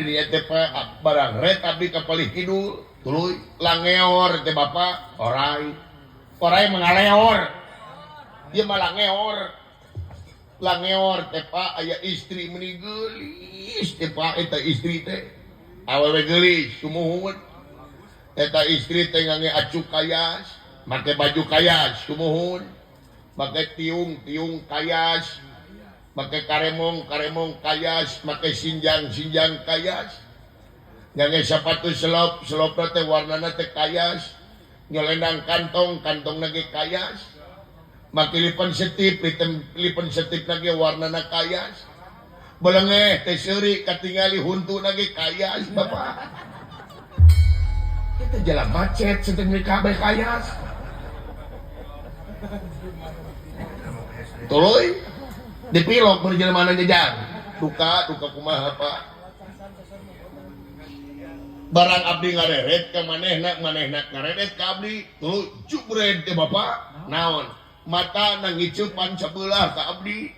Di teh Pak, barang ret abdi ka palih kidul, tuluy langeor teh Bapak, orai. Orai mengaleor. Ieu mah langeor. Langeor teh Pak, aya istri meuni geulis teh Pak, eta istri teh. Awewe geulis, sumuhun. Eta istri teh ngangge acuk kayas, make baju kayas, sumuhun. Make tiung-tiung kayas, make karemong-karemong kayas, make sinjang-sinjang kayas. Ngangge sepatu selop, selopna teh warnana teh kayas. Nyelendang kantong, kantongna ge kayas. Make lipen setip, lipen setip ge warnana kayas. Belengeh teh seuri katingali huntuna ge kayas, Bapak. Itu jalan macet sedang kabeh kayas. Tuluy dipilok berjalan mana jejang. Duka, duka kumaha Pak. Barang abdi ngareret ka manehna, manehna ngareret ka abdi. Tuluy jubred teh Bapak. Naon? Mata nang ngicupan sebelah ka abdi.